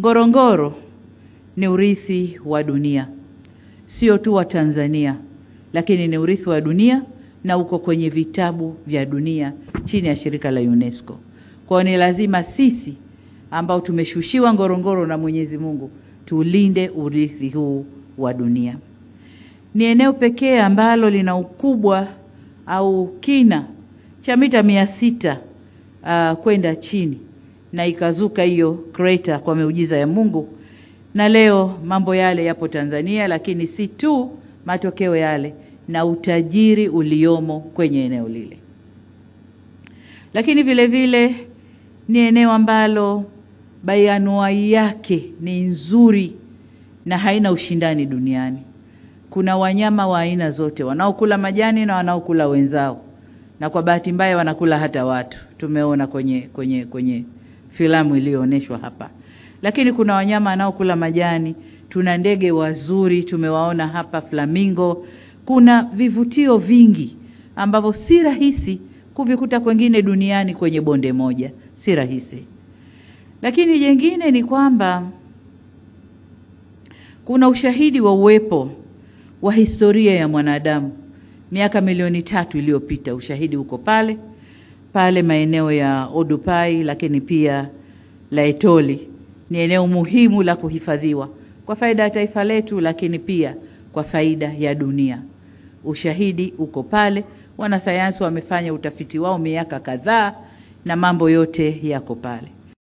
Ngorongoro ni urithi wa dunia, sio tu wa Tanzania, lakini ni urithi wa dunia na uko kwenye vitabu vya dunia chini ya shirika la UNESCO. Kwa hiyo ni lazima sisi ambao tumeshushiwa Ngorongoro na Mwenyezi Mungu tulinde urithi huu wa dunia. Ni eneo pekee ambalo lina ukubwa au kina cha mita 600 kwenda chini, na ikazuka hiyo crater kwa miujiza ya Mungu. Na leo mambo yale yapo Tanzania, lakini si tu matokeo yale na utajiri uliomo kwenye eneo lile. Lakini vile vile ni eneo ambalo bayanuai yake ni nzuri na haina ushindani duniani. Kuna wanyama wa aina zote, wanaokula majani na wanaokula wenzao, na kwa bahati mbaya wanakula hata watu. Tumeona kwenye filamu iliyoonyeshwa hapa. Lakini kuna wanyama wanaokula majani, tuna ndege wazuri tumewaona hapa, flamingo. Kuna vivutio vingi ambavyo si rahisi kuvikuta kwengine duniani kwenye bonde moja, si rahisi. Lakini jengine ni kwamba kuna ushahidi wa uwepo wa historia ya mwanadamu miaka milioni 3 iliyopita. Ushahidi uko pale pale maeneo ya Odupai, lakini pia Laetoli. Ni eneo muhimu la kuhifadhiwa kwa faida ya taifa letu, lakini pia kwa faida ya dunia. Ushahidi uko pale, wanasayansi wamefanya utafiti wao miaka kadhaa na mambo yote yako pale.